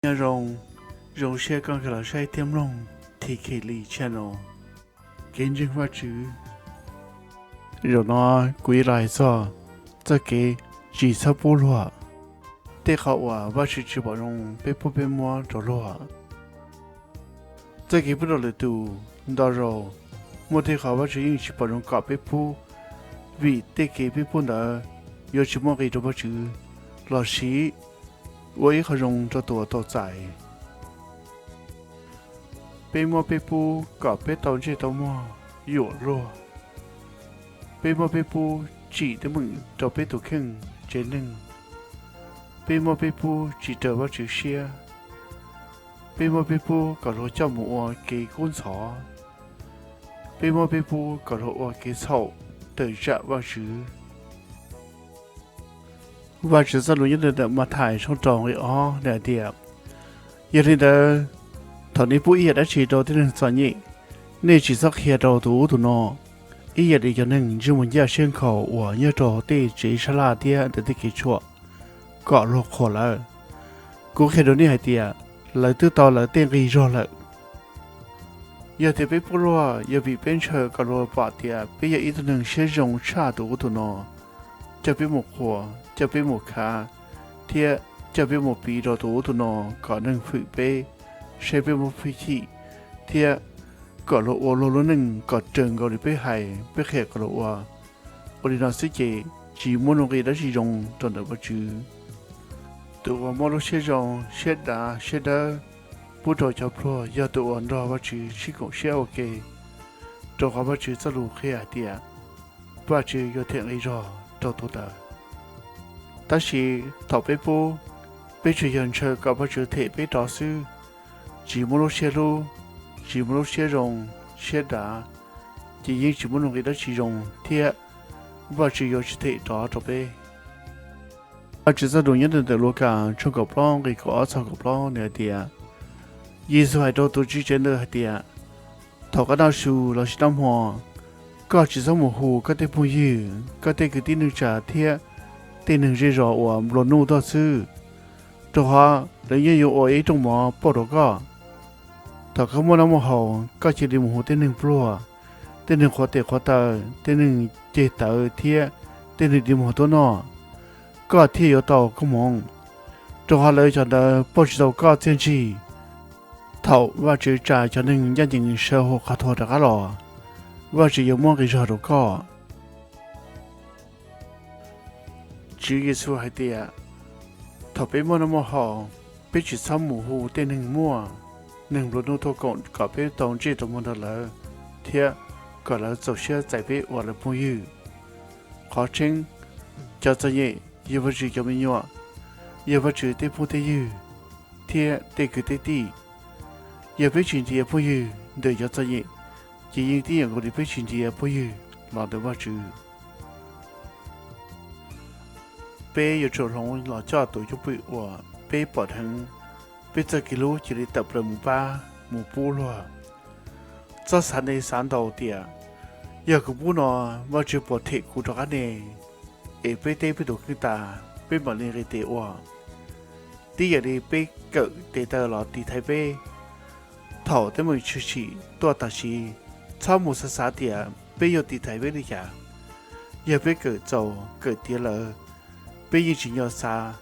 Nyob zoo, zoo siab koj nkag los saib thiab mloog T K Li channel, kev ntseeg Vajtswv. Zaum no kuv yuav los hais txog txoj kev tsis txhob pub luag, tej qhov uas Vajtswv tsis pom zoo peb pub peb muab rau luag. Txoj kev pub rau lwm tus ntau zaus muaj tej qhov Vajtswv yeej tsis pom zoo kom peb pub, vim tej kev peb pub ntawd yuav tsis muaj nqis rau Vajtswv lossis ua ib qho zoo rau tus uas tau txais. Peb muab peb pub kom peb tau ntsej tau muag yuam luag. Peb muab peb pub tsim teeb meem rau peb tus kheej tsev neeg. Peb muab peb pub tsis raws Vajtswv siab. Peb muab peb pub kom luag coj mus ua kev kub ntxhov. Peb muab peb pub kom luag ua kev txhaum tawm tsam Vajtswv. Vajtswv txoj lus nyob ntawm Mathais tshooj rau nqe ob nws hais tias, yog li ntawd, thaum nej pub ib yam dab tsi rau tej neeg txom nyem, nej tsis txhob qhia rau tus ub tus no, ib yam li cov neeg ntsej muag ncaj siab nkhaus uas nyob rau tej tsev sab laj thiab ntawm tej kev tshuam, kom luag qhuas lawv. Kuv qhia rau nej hais tias, lawv twb tau lawv tej nqi zog lawm. Yog tias peb pub luag yog vim peb ntshaw kom luag pom tias peb yog ib tug neeg siab zoo tshaj tus ub tus no, coj peb mus qhuas, coj peb mus khav, thiab coj peb mus piv rau tus ub tus no kom neeg hwm peb, saib peb muaj hwj chim, thiab kom luag ua luag lub neej kom raws nkaus li peb hais peb qhia kom luag ua. Ua li no xwb ces tsis muaj nuj nqis dab tsi zoo rau ntawm Vajtswv. Tus uas muaj lub siab zoo, siab dav, siab dawb pub rau cov pluag yog tus uas nrog Vajtswv sib koom siab ua ke, rau qhov Vajtswv txoj lus qhia hais tias, Vajtswv yuav them nqi zog rau tus ntawd. Tab sis thaum peb pub, peb tsuas yog ntshaw kom Vajtswv them peb rov xwb, tsis muaj lub siab hlub, tsis muaj lub siab zoo, siab dav, ces yeej tsis muaj nuj nqis dab tsi zoo thiab Vajtswv yuav tsis them rov rau peb. Vajtswv txoj lus nyob ntawm Lukas tshooj kaum plaub nqe kaum ob txog kaum plaub nws hais tias, Yexus hais rau tus tswv tsev ntawd hais tias, thaum koj noj su lossis noj hmo, koj tsis txhob mus hu koj tej phooj ywg, koj tej kwv tij neej tsa thiab tej neeg zej zos uas nplua nuj tuaj xwb, rau qhov lawv yeej yuav ua ib rooj mov pauj rau koj. Thaum koj muaj noj muaj haus, koj cia li mus hu tej neeg pluag, tej neeg qhuav tes qhuav taw, tej neeg ceg tawv thiab tej neeg dig muag tuaj noj, koj thiaj yuav tau koob hmoov, rau qhov lawv cov ntawd pauj tsis tau koj txiaj ntsig. Thaum Vajtswv tsa cov neeg ncaj ncees sawv hauv qhov tuag rov qab los, Vajtswv yuav muab nqi zog rau koj. Tswv Yexus hais tias, thaum peb muaj noj muaj haus, peb tsis txhob mus hu tej neeg muaj, neeg nplua nuj tuaj koom kom peb tau ntsej tau muag nrog lawv, thiab kom lawv txaus siab txais peb ua lawv phooj ywg. Qhov tseeb, cov txom nyem yog Vajtswv cov me nyuam, yog Vajtswv tej phooj tej ywg thiab tej kwv tej tij. Yog peb tsis nrhiav phooj ywg ntawm cov txom nyem, ces yeej tib yam nkaus li peb tsis nrhiav phooj ywg los ntawm Vajtswv. Peb yuav tsum hloov los coj tus cwj pwm uas peb pom dheev, peb txoj kev hlub cia li tawm plaws mus pab, mus pub luag. Txhob xav ntau xav ntau tias, yog kuv pub no, Vajtswv puas them kuv rov qab ne? Es peb teb peb tus kheej tas, peb mam li nqis tes ua. Tib yam li peb kawm tes taw los tiv thaiv peb. Thaum teeb meem tshwm sim tuaj tam sim, txhob mus xav xav tias peb yuav tiv thaiv peb li cas. Yog peb kawm txaus kawm tiav lawm, peb yeej tsis nco xav,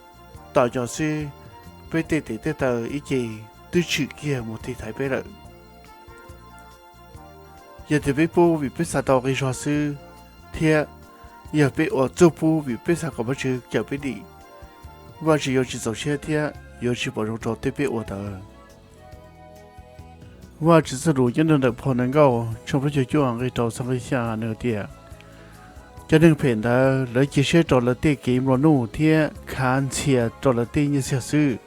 tos nco xwb, peb tej tes tej taw ib ce twb tshwm kiag mus tiv thaiv peb lawm. Yog tias peb pub vim peb xav tau nqi zog xwb, thiab yog peb ua txuj pub vim peb xav kom Vajtswv cawm peb dim, Vajtswv yuav tsis txaus siab thiab yuav tsis pom zoo rau tej peb ua ntawd. Vajtswv txoj lus nyob rau ntawm phau Ntawv Nkauj tshooj plaub caug cuaj nqe rau txog nqe xya nws tias, cov neeg phem ntawd lawv cia siab rau lawv tej kev nplua nuj thiab khav ntxhias rau lawv tej nyiaj txiag xwb.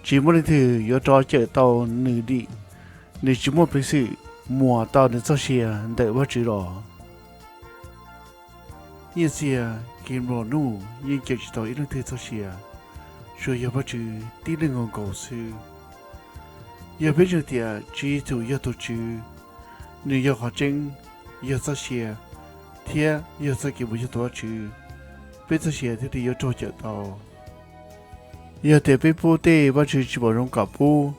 Tsis muaj leej twg yuav rov cawm tau nws dim, nws tsis muaj peev xwm muas tau nws txoj sia ntawm Vajtswv los. Nyiaj txiag, kev nplua nuj yeej cawm tsis tau ib leej twg txoj sia, tsuas yog Vajtswv tib leeg nkaus nkaus xwb. Yog peb ntseeg tias Tswv Yexus yog tus Tswv, nws yog qhov tseeb, yog txoj sia, thiab yog txoj kev mus cuag tus Vajtswv, peb txoj sia thiaj li yuav raug cawm tau. Yog tias peb pub tej Vajtswv tsis pom zoo kom pub,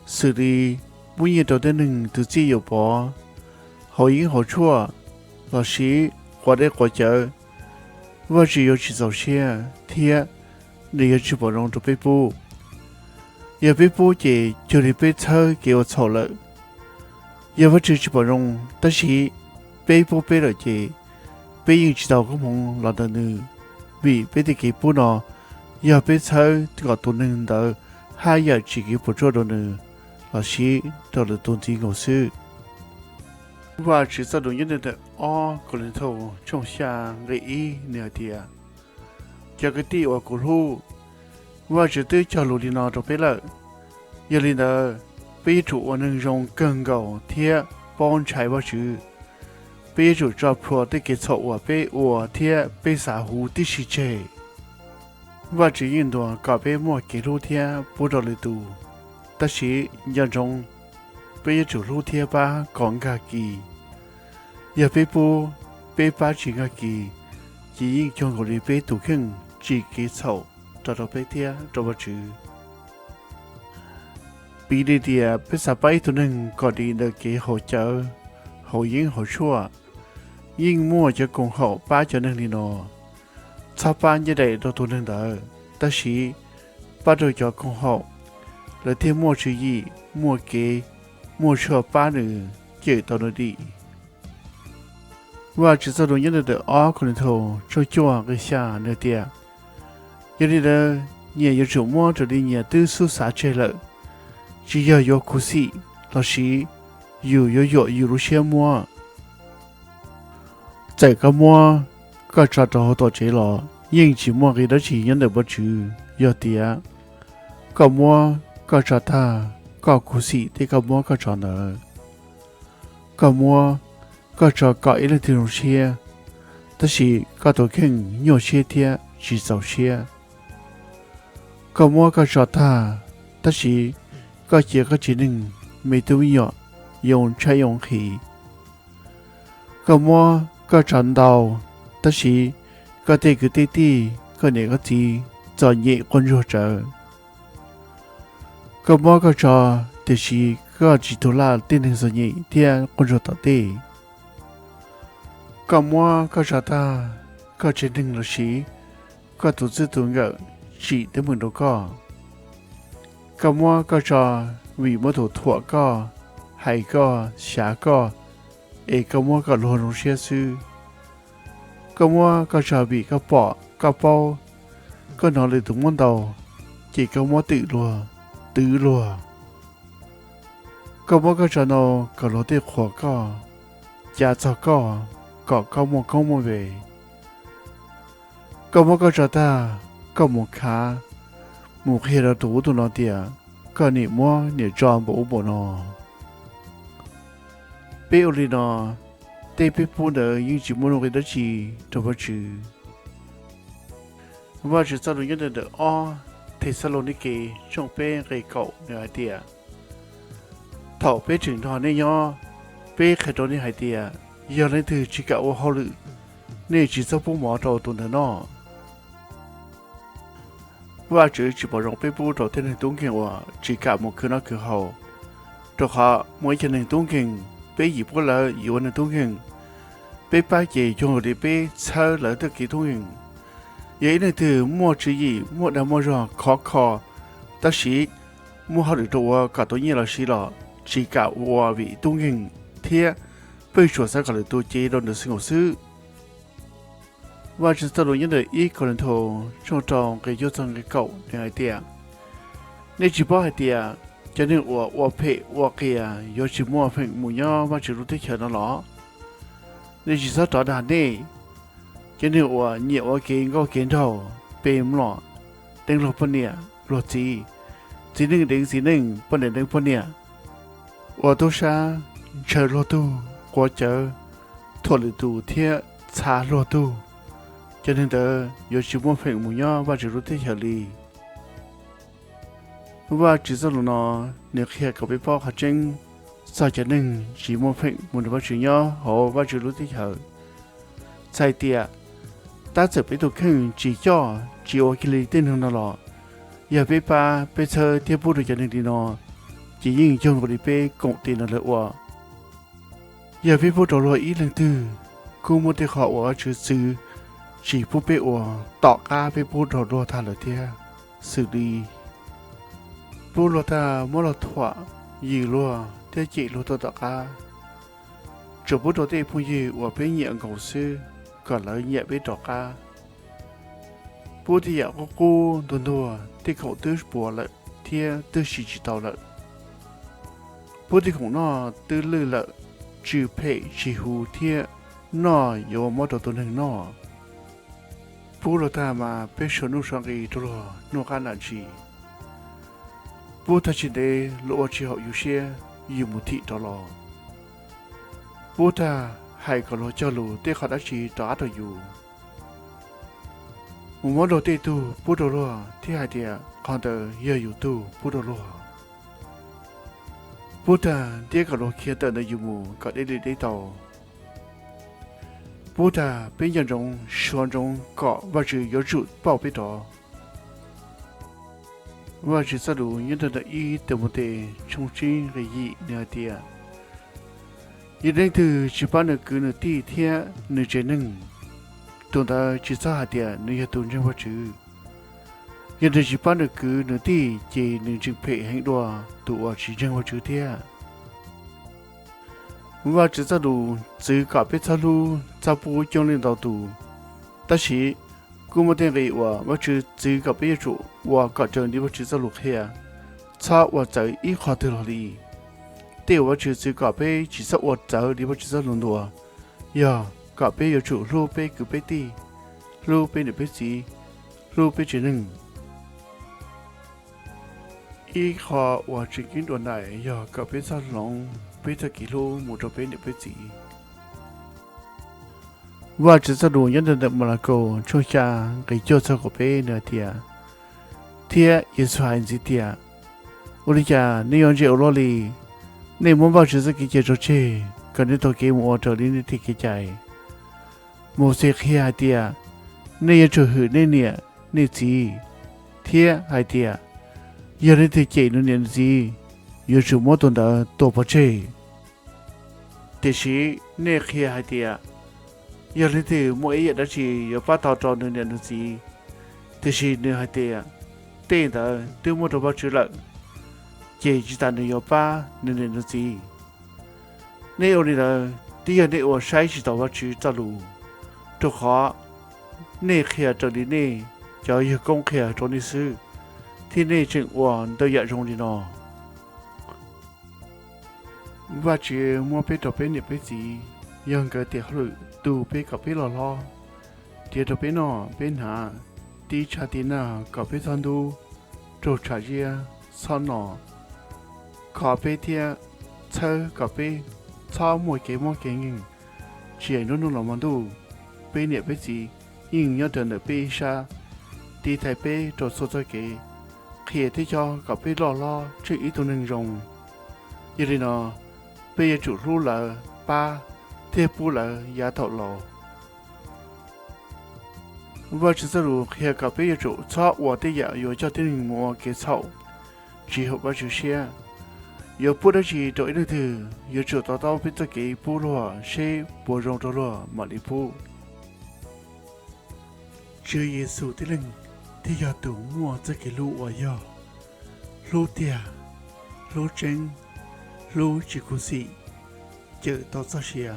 xws li pub nyiaj rau tej neeg tus txij yuav pov, haus yeeb haus tshuaj, los sis quav dej quav cawv, Vajtswv yuav tsis txaus siab thiab nws yuav tsis pom zoo rau peb pub. Yog peb pub ces cuag li peb txhawb kev ua txhaum lawm. Yog Vajtswv tsis pom zoo tab sis peb pub peb lawm ces peb yeej tsis tau koob hmoov los ntawm nws, vim peb tej kev pub no yog peb txhawb kom tus neeg ntawd haj yam tsim kev puas tsuaj rau nws los sis rau lwm tus ntxiv nkaus xwb. Vajtswv txoj lus nyob ntawm ob Kauleethaus tshooj xya nqe ib nws hais tias, cov kwv tij uas kuv hlub, Vajtswv twb cog lus li no rau peb lawm. Yog li ntawd, peb yuav tsum ua neeg zoo kawg nkaus thiab paub ntshai Vajtswv. Peb yuav tsum tso plhuav tej kev txhaum uas peb ua thiab peb xav huv tib si tseg. Vajtswv yeej ntuas kom peb muaj kev hlub thiab pub rau lwm tus, tab sis nco ntsoov, peb yuav tsum hlub thiab pab kom nkag kis. Yog peb pub, peb pab tsis nkag kis, ces yeej cuag nkaus li peb tus kheej tsim kev txhaum rau rau peb thiab rau Vajtswv. Piv li tias peb xav pab ib tug neeg kom dim ntawm kev haus cawv, haus yeeb haus tshuaj, yeej muaj cov koom haum pab cov neeg li no. Txhob pab ncav daim rau tus neeg ntawd, tab sis pab rau cov koom haum, lawv thiaj muaj tswv yim, muaj kev, muaj tshuaj pab nws, cawm tau nws dim. Vajtswv txoj lus nyob ntawm ob Kauleethaus tshooj cuaj nqe xya nws tias, yog li ntawd, nyias yuav tsum muab raws li nyias twb xub xav tseg lawm, tsis yog yuav khuv xim los sis yus yuav yuam yus lub siab muab. Txawm koj muab koj tso rau hauv tom tsev los yeej tsis muaj nqi dab tsi nyob ntawm Vajtswv. Yog tias koj muab koj tso tag, koj khuv xim tej koj muab koj tso ntawd. Koj muab koj tso kom ib leej twg zoo siab, tab sis koj tus kheej nyuaj siab thiab tsis txaus siab. Koj muab koj tso tag, tab sis koj cia koj tsev neeg, me tub me nyuam yoo tshaib yoo nqhis. Koj muab koj tso ntau, tab sis koj tej kwv tej tij, koj niam koj txiv txom nyem quaj ntsuag tsawv. Koj muab koj tso, tiam sis koj tsis tu laj tej neeg txom nyem thiab quaj ntsuag tom tej. Koj muab koj tso tag, koj tsev neeg los sis koj tus txij tus nkawm tsim teeb meem rau koj. Koj muab koj tso vim muaj tus thuam koj, hais koj, xyav koj, es koj muab kom luag zoo siab xwb. Koj muab koj tso vim koj pom koj paub, koj hnov lwm tus muab ntau, ces koj muab twm luag, twv luag. Koj muab koj tso ntau kom luag tej qhuas koj, cav txog koj, kom koj muaj koob muaj npe. Koj muab koj tso tag, koj mus khav, mus qhia rau tus ub tus no tias koj niam muab niam tso npaum ub npaum no. Peb ua li no, tej peb pub ntawd yeej tsis muaj nuj nqis dab tsi rau Vajtswv. Vajtswv txoj lus nyob ntawm ob Thexalaunikes tshooj peb nqe kaum nws hais tias, thaum peb tseem nrog nej nyob, peb qhia rau nej hais tias yog leej twg tsis kam ua hauj lwm, nej tsis txhob pub mov rau tus ntawd noj. Vajtswv tsis pom zoo peb pub rau tej neeg tub nkeeg uas tsis kam mus khwv noj khwv haus, rau qhov muaj ib co neeg tub nkeeg, peb yim pub lawv yuav neeg tub nkeeg, peb pab ces cuag li peb txhawb lawv tej kev tub nkeeg. Yog ib leej twg muaj tswv yim muaj dag muaj zog khov kho, tab sis muaj hauj lwm rau ua kom tau nyiaj los siv los tsis kam ua vim tub nkeeg thiab pheej tsuas xav kom lwm tus cev rau nws xwb nkaus xwb. Vajtswv txoj lus nyob ntawm ib Kauleethaus tshooj rau nqe cuaj txog nqe kaum nws hais tias, nej tsis paub hais tias cov neeg uas ua phem ua qias yuav tsis muaj feem mus nyob Vajtswv lub teb chaws no los? Nej tsis txhob rov dag nej, cov neeg uas nyiam ua kev nkauj kev nraug, pe mlom, deev luag poj niam luag txiv, txiv neej deev txiv neej, poj niam deev poj niam, ua tub sab, ntshaw luag tug, quav cawv, thuam lwm tus thiab txha luag tug, cov neeg ntawd yuav tsis muaj feem mus nyob Vajtswv lub teb chaws li. Vajtswv txoj lus no nws qhia kom peb paub qhov tseeb txog cov neeg tsis muaj feem mus nrog Vajtswv nyob hauv Vajtswv lub teb chaws. Txhais tias, tab txawm peb tus kheej tsis coj tsis ua kiag li tej neeg no los, Yog peb pab peb txhawb thiab pub rau cov neeg li no, ces yeej yog nkaus li peb koom tes nrog lawv ua. Yog peb pub rau luag ib leej twg, kuj muaj tej qho uas Vajtswv txwv tsis pub peb ua, tom qab peb pub rau luag tag lawm thiab. Xws li pub luag tag muab luag thuam, yws luag thiab cem luag tuaj tom qab. Tsuas pub rau tej phooj ywg uas peb nyiam nkaus xwb, kom lawv nyiam peb rov qab. Pub tej yam qub qub ntuag ntuag, tej khoom twb puas lawm thiab twb siv tsis tau lawm. Pub tej khoom noj twb lwj lawm, tsw phem tsis huv thiab noj yuav muab rau tus neeg noj. Pub luag tag mas peb suav nuj suav nqi rau luag noj qab nram ntsis. Pub tag tsis ntev luag ua tsis haum yus siab, yus mus thim rov los. Pub tag hais kom luag cog lus tej qhov dab tsi rov qab rau yus. Mus muab luag tej tug pub rau luag thiab hais tias qhov ntawd yog yus tug pub rau luag. Pub tag ntiab kom luag khiav tawm ntawm yus mus kom deb li deb tau. Pub tag peb nco ntsoov suav ntsoov kom Vajtswv yuav tsum pauj peb rov. Vajtswv txoj lus nyob rau ntawm ib Timothes tshooj tsib nqe yim nws hais tias, yog leej twg tsis pab nws kwv nws tij thiab nws tsev neeg, tus ntawd tsis txhob hais tias nws yog tus ntseeg Vajtswv. Yog nws tsis pab nws kwv nws tij ces nws ntseeg phem heev dua tus uas tsis ntseeg Vajtswv thiab. Vajtswv txoj lus txwv kom peb txhob hlub txhob pub coob leej ntau tus. Tab sis kuj muaj tej nqe uas Vajtswv txwv kom peb yuav tsum ua kom raws li Vajtswv txoj lus qhia, txhob ua txawv ib qho twg los li. Tej uas Vajtswv txwv kom peb tsis txhob ua txawv li Vajtswv txoj lus ntuas yog kom peb yuav tsum hlub peb kwv peb tij, hlub peb niam peb txiv, hlub peb tsev neeg. Ib qho uas tseem ceeb dua ntais yog kom peb txhob hloov peb txoj kev hlub mus rau peb niam peb txiv. Vajtswv txoj lus nyob ntawm Malakaus tshooj xya nqe cuaj txog kaum peb nws hais tias, thiab Yexus hais ntxiv tias, ua li cas nej yuav ntse ua luaj li? Nej muab Vajtswv txoj kev cai tso tseg kom nej taug kev mus ua raws li nej tej kev cai. Mauxes qhia hais tias, nej yuav tsum hwm nej niam nej txiv, thiab hais tias, yog leej twg cem nws niam nws txiv, yuav tsum muab tus ntawd tua pov tseg. Tiam sis nej qhia hais tias, yog leej twg muaj ib yam dab tsi yuav pab tau rau nws niam nws txiv, tiam sis nws hais tias, tej ntawd twb muab rau Vajtswv lawm, ces tsis tas nws yuav pab nws niam nws txiv. Nej ua li ntawd twb yog nej uas saib tsis taus Vajtswv txoj lus, rau qhov nej qhia raws li nej cov yawg koob qhia rau nej xwb, thiab nej tseem ua ntau yam zoo li no. Vajtswv muab peb rau peb niam peb txiv, yog nkawd tes hauj lwm tu peb kom peb loj hlob, nrhiav rau peb noj peb hnav, tib tshaj tib nag kom peb txhob ntub, raug tshav ziab txhob no, kho peb thiab txhawb kom peb txhob muaj kev mob kev nkeeg, tsis hais hnub ntuj los hmo ntuj, peb niam peb txiv yeej nyob raws ntawm peb ib sab, tiv thaiv peb rau txhua txoj kev, qhia thiab chob kom peb loj hlob tsheej ib tug neeg zoo. Yog li no, peb yuav tsum hlub lawv, pab thiab pub lawv yav thaum laus. Vajtswv txoj lus qhia kom peb yuav tsum txhob ua tej yam yuav coj tib neeg mus ua kev txhaum, tsis haum Vajtswv siab. Yuav pub dab tsi rau ib leej twg, yuav tsum to taub peb txoj kev pub luag seb puas zoo rau luag mam li pub. Tswv Yexus tib leeg thiaj yog tus muaj txoj kev hlub uas yog hlub tiag, hlub tseeb, hlub tsis khuv xim, cawm tau txoj sia,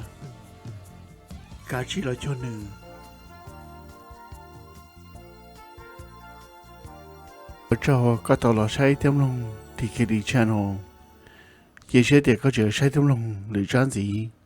kav tsij los cuag nws. Ua tsaug koj tau los saib thiab mloog Tikeli channel. Cia siab tias koj tseem saib thiab mloog lwm tsab ntxiv.